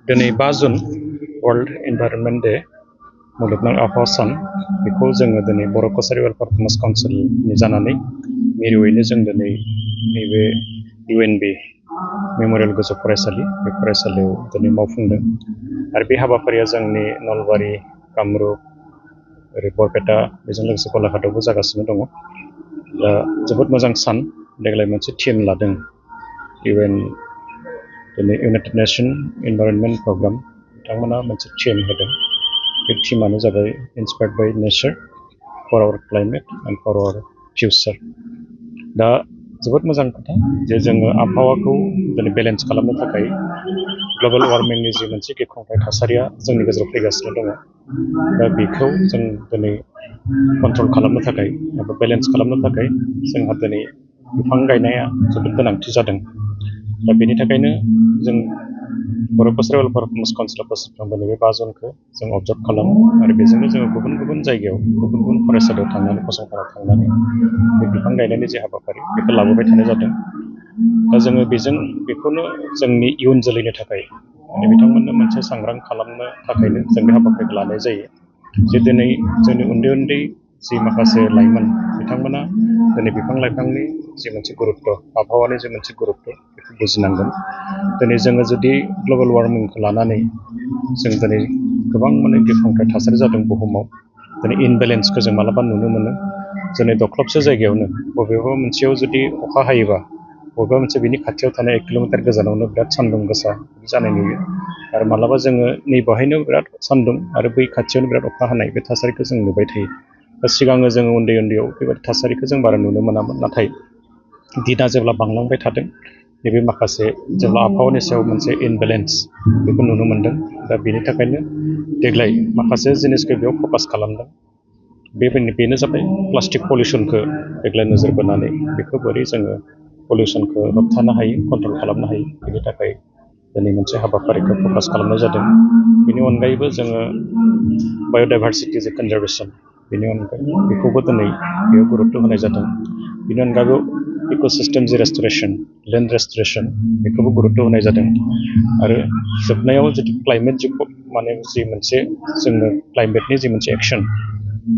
दिनै 5 June world environment day मुलुगनां आबहावा सान बेखौ जोङो दिनै बर' कसारि वेलफेयार फेमास काउन्सिलनि जानानै मिरुयैनो जों दिनै नैबे UNB मेम'रियेल गोजौ फरायसालि बे फरायसालियाव दिनै मावफुंदों आरो बे हाबाफारिया जोंनि नलबारि कामरुप ओरै बरपेटा बेजों लोगोसे गलाघाटआवबो जागासिनो दङ दा जोबोद मोजां सान देग्लाय मोनसे थिम लादों दिनै इउनाइटेड नेशन इनभाइरनमेन्ट प्रग्राम बिथांमोना मोनसे थिम होदों बे थिमानो जाबाय inspired by nature for our climate and for our future दा जोबोद मोजां खोथा जे जोङो आबहावाखौ दिनै बेलेन्स खालामनो थाखाय ग्लबेल वार्मिंनि जि मोनसे गिख्रंथाव थासारिया जोंनि गेजेराव फैगासिनो दङ दा बेखौ जों दिनै कन्ट्रल खालामनो थाखाय एबा बेलेन्स खालामनो थाखाय जोंहा दिनै बिफां गायनाया जोबोद गोनांथि जादों दा बेनि थाखायनो जों बर' कसारि वेलफेयार फेमास काउन्सिला बोसोरफ्रोमबो नैबे 5 जुनखौ जों अबजार्भ खालामो आरो बेजोंनो जोङो गुबुन गुबुन जायगायाव गुबुन गुबुन फरायसालियाव थांनानै फसंथानाव थांनानै बे बिफां गायनायनि जे हाबाफारि बेखौ लाबोबाय थानाय जादों दा जोङो बेखौनो जोंनि इयुन जोलैनि थाखाय माने बिथांमोननो मोनसे सांग्रां खालामनो थाखायनो जों बे हाबाफारिखौ लानाय जायो जे दिनै जोंनि उन्दै उन्दै जि माखासे लाइमोन बिथांमोना दिनै बिफां लाइफांनि जि मोनसे गुरुत्त आबहावानि जि मोनसे गुरुत्त बेखौ बुजिनांगोन दिनै जोङो जुदि ग्लबेल वार्मिंखौ लानानै जों दिनै गोबां माने गिख्रंथाव थासारि जादों बुहुमाव दिनै इनबेलेन्सखौ जों मालाबा नुनो मोनो दिनै दख्लबसे जायगायावनो बबेबा मोनसेयाव जुदि अखा हायोबा बबेबा मोनसे बिनि खाथियाव थानाय 1 किल'मिटार गोजानावनो बिराद सान्दुं गोसा जानाय नुयो आरो मालाबा जोङो नै बेवहायनो बिराद सान्दुं आरो बै खाथियावनो बिराद अखा हानाय बे थासारिखौ जों नुबाय थायो दा सिगाङो जोङो उन्दै उन्दैयाव बेबायदि थासारिखौ जों बारा नुनो मोनामोन नाथाय दिना जेब्ला बांलांबाय थादों नैबे माखासे जेब्ला आबहावानि सायाव मोनसे इनबेलेन्स बेखौ नुनो मोन्दों दा बेनि थाखायनो देग्लाय माखासे जिनिसखौ बेयाव फकास खालामदों बेनो जाबाय प्लास्टिक पलिउसनखौ देग्लाय नोजोर बोनानै बेखौ बोरै जोङो पलिउसनखौ होबथानो हायो कन्ट्रल खालामनो हायो बेनि थाखाय दिनै मोनसे हाबाफारिखौ फकास खालामनाय जादों बेनि अनगायैबो जोङो बाय'डाइभारसिटि जे कनजारभेसन बेनि अनगायै बेखौबो दिनै बेयाव गुरुत्त होनाय जादों बेनि अनगायैबो इक'सिस्टेम जि रेस्ट'रेसन लेन्ड रेस्ट'रेसन बेखौबो गुरुत्त होनाय जादों आरो जोबनायाव जुदि क्लाइमेट माने जि मोनसे जोंनो क्लाइमेटनि जि मोनसे एक्सन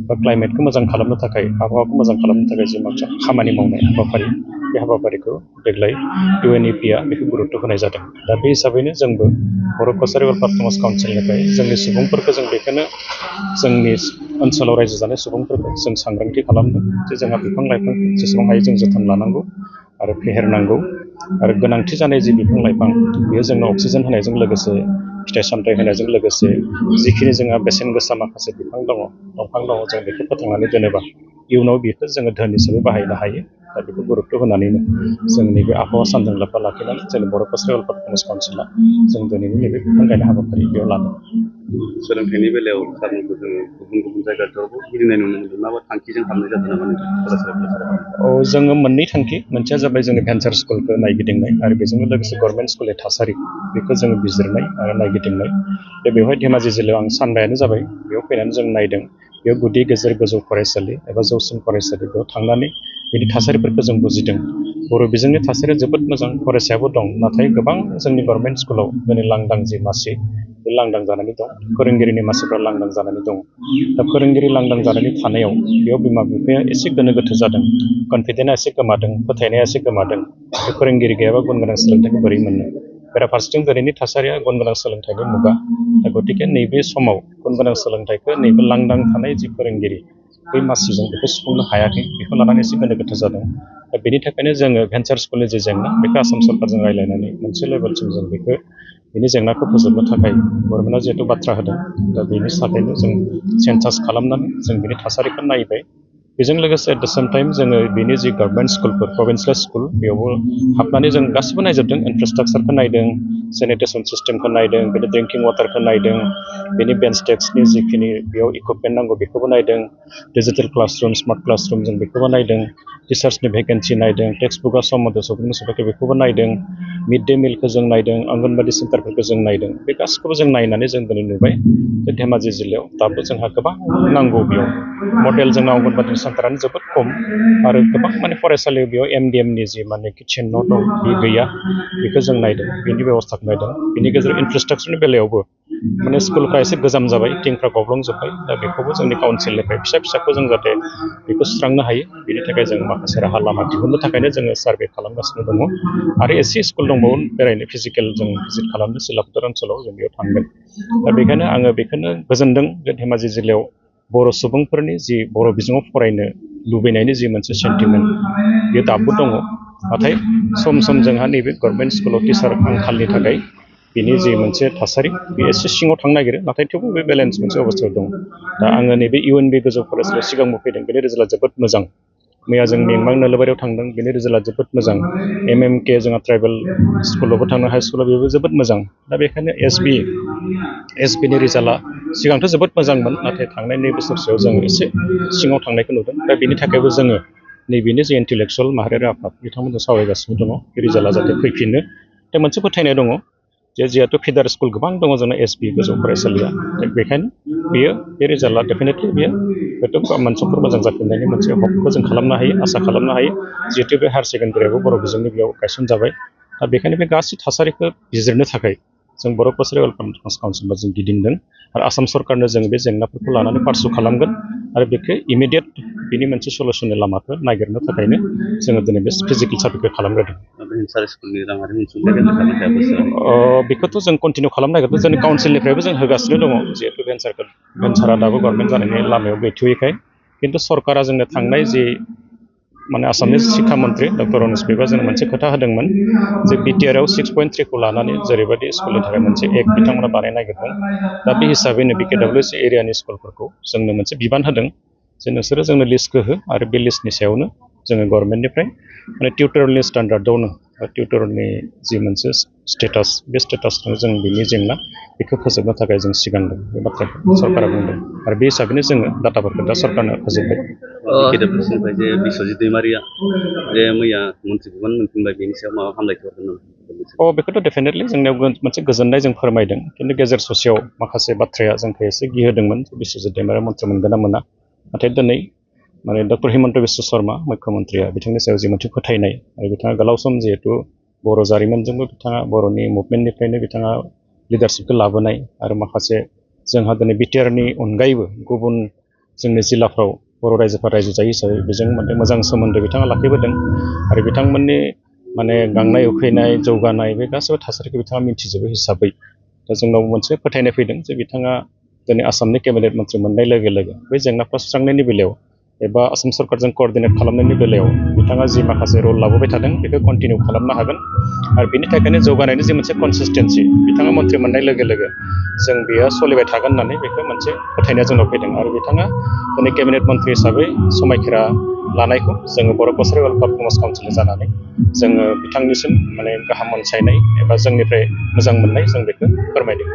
बा क्लाइमेटखौ मोजां खालामनो थाखाय आबहावाखौ मोजां खालामनो थाखाय जि मोनसे खामानि मावनाय हाबाफारि बे हाबाफारिखौ देग्लाय UNEP-आ बेखौ गुरुत्त होनाय जादों दा बे हिसाबैनो जोंबो बर' कसारि वेलफेयार फेमास काउन्सिलनिफ्राय जोंनि सुबुंफोरखौ जों बेखौनो जोंनि ओनसोलाव रायजो जानाय सुबुंफोरखौ जों सांग्रांथि खालामदों जे जोंहा बिफां लाइफां जेसेबां हायो जों जोथोन लानांगौ आरो फेहेरनांगौ आरो गोनांथि जानाय जि बिफां लाइफां बेयो जोंनो अक्सिजेन होनायजों लोगोसे फिथाइ सामथाइ होनायजों लोगोसे जिखिनि जोंहा बेसेन गोसा माखासे बिफां दङ दंफां दङ जों बेखौ फोथांनानै दोनोबा इयुनाव बेखौ जोङो धोन हिसाबै बाहायनो हायो दा बेखौ गुरुत्त होनानैनो जोंनि बे आबहावा सानजों लोब्बा लाखिनानै जोंनि बर' कसारि वेलफेयार फेमास काउन्सिला जों दिनैनि नैबे बिफां गायनाय हाबाफारि बेयाव लादों सोलोंथाइनि बेलायाव सारमोनखौ जोङो गुबुन गुबुन जायगाफोरावबो गिदिंनाय नुनो मोनदों माबा थांखिजों हाबनाय जादों नामा नोंथां जोङो मोननै थांखि मोनसेया जाबाय जोंनि भेन्सार स्कुलखौ नायगिदिंनाय आरो बेजोंनो लोगोसे गभर्नमेन्ट स्कुलनि थासारि बेखौ जोङो बिजिरनाय आरो नायगिदिंनाय बेवहाय धेमाजि जिल्लायाव आं सानबायानो जाबाय बेयाव फैनानै जों नायदों बेयाव गुदि गेजेर गोजौ फरायसालि एबा जौसिन फरायसालि बेयाव थांनानै बेनि थासारिफोरखौ जों बुजिदों बर' बिजोंनि थासारिया जोबोद मोजां फरायसायाबो दं नाथाय गोबां जोंनि गभर्नमेन्ट स्कुलाव दिनै लांदां जि मासि बे लांदां जानानै दं फोरोंगिरिनि मासिफ्रा लांदां जानानै दं दा फोरोंगिरि लांदां जानानै थानायाव बेयाव बिमा बिफाया एसे गोनो गोथो जादों कनफिडेन्सआ एसे गोमादों फोथायनाया एसे गोमादों बे फोरोंगिरि गैयाबा गुन गोनां सोलोंथाइखौ बोरै मोननो बेराफारसेथिं दिनैनि थासारिया गुन गोनां सोलोंथाइनि मुगा दा गतिके नैबे समाव गुन गोनां सोलोंथाइखौ नैबे लांदां थानाय जि फोरोंगिरि बै मासिजों बेखौ सुफुंनो हायाखै बेखौ लानानै एसे गोनो गोथो जादों दा बेनि थाखायनो जोङो भेन्सार स्कुलनि जे जेंना बेखौ आसाम सरकारजों रायज्लायनानै मोनसे लेभेलसिम जों बेखौ बेनि जेंनाखौ फोजोबनो थाखाय गभर्नमेन्टआ जिहेतु बाथ्रा होदों दा बेनि थाखायनो जों सेन्सास खालामनानै जों बेनि थासारिखौ नायबाय बेजों लोगोसे एट द सेम टाइम जोङो बेनि जि गभर्नमेन्ट स्कुलफोर प्रभिन्सियेल स्कुल बेयावबो हाबनानै जों गासिबो नायजोबदों इनफ्रास्ट्राक्चारखौ नायदों सेनिटेसन सिस्टेमखौ नायदों बेनि ड्रिंकिं वाटारखौ नायदों बेनि बेन्च डेस्कनि जिखिनि बेयाव इकुइपमेन्ट नांगौ बेखौबो नायदों डिजिटेल क्लासरुम स्मार्ट क्लासरुम जों बेखौबो नायदों टिचार्सनि भेकेन्सि नायदों टेक्स्ट बुकआ सम मथे सफैदों बेखौबो नायदों मिड डे मिलखौ जों नायदों आंगनबादि सेन्टारफोरखौ जों नायदों बे गासिखौबो जों नायनानै जों दिनै नुबाय जे धेमाजि जिल्लायाव दाबो जोंहा गोबां नांगौ बेयाव मडेल जोंना अंगनबादि सेन्टारानो जोबोद खम आरो गोबां माने फरायसालियाव बेयाव MDMनि जि माने किटचेन न' दं बे गैया बेखौ जों नायदों बेनि बेबस्थाखौ नायदों बेनि गेजेराव इनफ्रास्ट्राक्चारनि बेलायावबो माने स्कुलफ्रा एसे गोजाम जाबाय थिंफ्रा गब्लंजोब्बाय दा बेखौबो जोंनि काउन्सिलनिफ्राय फिसाखौ जों जाहाथे बेखौ सुस्रांनो हायो बेनि थाखाय जों माखासे राहा लामा दिहुननो थाखायनो जोङो सार्भे खालामगासिनो दङ आरो एसे स्कुल दंबावो बेरायनो फिजिकेल जों भिजिट खालामनो सिलापथार ओनसोलाव जों बेयाव थांगोन दा बेखायनो आङो बेखौनो गोजोनदों जे धेमाजि जिल्लायाव बर' सुबुंफोरनि जि बर' बिजोङाव फरायनो लुबैनायनि जि मोनसे सेन्टिमेन्ट बेयो दाबो दङ नाथाय सम जोंहा नैबे गभर्नमेन्ट स्कुलाव टिचार आंखालनि थाखाय बेनि जि मोनसे थासारि बे एसे सिङाव थांनो नागिरो नाथाय थेवबो बे बेलेन्स मोनसे अबस्थायाव दं दा आङो नैबे UNB गोजौ फरायसालियाव सिगांबो फैदों बेनि रिजाल्टआ जोबोद मोजां मैया जों मेंमां नोलोबारियाव थांदों बेनि रिजाल्टआ जोबोद मोजां MMK जोंहा ट्राइबेल स्कुलावबो थांनो हाइ स्कुलाव बेबो जोबोद मोजां दा बेखायनो SBनि रिजाल्टआ सिगांथ' जोबोद मोजांमोन नाथाय थांनाय नै बोसोरसोआव जों एसे सिङाव थांनायखौ नुदों दा बेनि थाखायबो जोङो नैबेनि जे इन्टेलेक्सुवेल माहारियारि आफाद बिथांमोनजों सावरायगासिनो दङ बे रिजाल्टआ जाहाथे फैफिनो दा मोनसे फोथायनाय दङ जे जिहेतु फेडार स्कुल गोबां दङ जोंना SB गोजौ फरायसालिया बेखायनो बेयो बे रिजाल्टआ डेफिनेटलि बेयो हयथ' मानसिफोर मोजां जाफिननायनि मोनसे हपखौ जों खालामनो हायो आसा खालामनो हायो जिहेतु बे हायार सेकेन्डारियाबो बर' बिजोंनि बेयाव गायसनजाबाय दा बेखायनो बे गासै थासारिखौ बिजिरनो थाखाय जों बर' कसारि वेलफेयार काउन्सिलआव जों गिदिंदों आरो आसाम सरकारनो जों बे जेंनाफोरखौ लानानै पार्सु खालामगोन आरो बेखौ इमिडियेट बिनि मोनसे सलुसननि लामाखौ नागिरनो थाखायनो जोङो दिनै बे फिजिकेल सार्भेखौ खालामग्रोदों बेखौथ' जों कन्टिनिउ खालामनो नागिरदों जोंनि काउन्सिलनिफ्रायबो जों होगासिनो दङ जिहेतु भेन्सारा दाबो गभर्नमेन्ट जानायनि लामायाव गैथ'यैखाय खिन्थु सरकारा जोंनो थांनाय जि माने आसामनि शिक्षा मन्त्रि डक्टर रमेश बेगआ जोंनो मोनसे खोथा होदोंमोन जे BTR आव 6.3 खौ लानानै जेरैबायदि स्कुलनि थाखाय मोनसे एक्ट बिथांमोना बानायनो नागिरदों दा बे हिसाबैनो BKWC एरियानि स्कुलफोरखौ जोंनो मोनसे बिबान होदों जे नोंसोरो जोंनो लिस्टखौ हो आरो बे लिस्टनि सायावनो जोङो गभर्नमेन्टनिफ्राय माने टिउटरियेलनि स्टेन्डार्डआवनो टिउटरनि जि मोनसे स्टेटास बे स्टेटासजों जों बिनि जेंना बेखौ फोजोबनो थाखाय जों सिगांदों बे बाथ्राखौ सरकारा बुंदों आरो बे हिसाबैनो जोङो डाटाफोरखौ दा सरकारनो होजोब्बाय BKWCनिफ्राय जे बिस्वजित दैमारिया जे मैया मन्त्रि बिबान मोनफिनबाय बेनि सायाव माबा हामलायथि हरदों नामा? बेखौथ' डेफिनेटलि जोंनियाव मोनसे गोजोननाय जों फोरमायदों खिन्थु गेजेर ससेयाव माखासे बाथ्राया जोंखौ एसे गिहोदोंमोन बिस्वजित दैमारिया मन्थ्रि मोनगोन ना मोना नाथाय दिनै माने डक्टर हिमन्त बिश्व शर्मा मुख्यमन्त्रिया बिथांनि सायाव जि मोनसे फोथायनाय आरो बिथाङा गोलाव सम जिहेतु बर' जारिमिनजोंबो बिथाङा बर'नि मुभमेन्टनिफ्रायनो बिथाङा लिडारशिपखौ लाबोनाय आरो माखासे जोंहा दिनै BTRनि अनगायैबो गुबुन जोंनि जिल्लाफ्राव बर' रायजोफोरा रायजो जायो हिसाबै बेजों माने मोजां सोमोन्दो बिथाङा लाखिबोदों आरो बिथांमोननि माने गांनाय उखैनाय जौगानाय बे गासैबो थासारिखौ बिथाङा मिन्थिजोबो हिसाबै दा जोंनाव मोनसे फोथायनाय फैदों जे बिथाङा दिनै आसामनि केबिनेट मन्त्रि मोननाय लोगो लोगो बै जेंनाफ्रा सुस्रांनायनि बेलायाव एबा आसाम सरकारजों क'अर्डिनेट खालामनायनि बेलायाव बिथाङा जि माखासे रल लाबोबाय थादों बेखौ कन्टिनिउ खालामनो हागोन आरो बिनि थाखायनो जौगानायनि जि मोनसे कनसिस्टेन्सि बिथाङा मन्त्रि मोननाय लोगो लोगो जों बेयो सोलिबाय थागोन होननानै बेखौ मोनसे फोथायनाया जोंनाव फैदों आरो बिथाङा दिनै केबिनेट मन्त्रि हिसाबै समायखिरा लानायखौ जोङो बर' कसारि वेलफेयार काउन्सिल जानानै जोङो बिथांनिसिम माने गाहाम अनसायनाय एबा जोंनिफ्राय मोजां मोननाय जों बेखौ फोरमायदों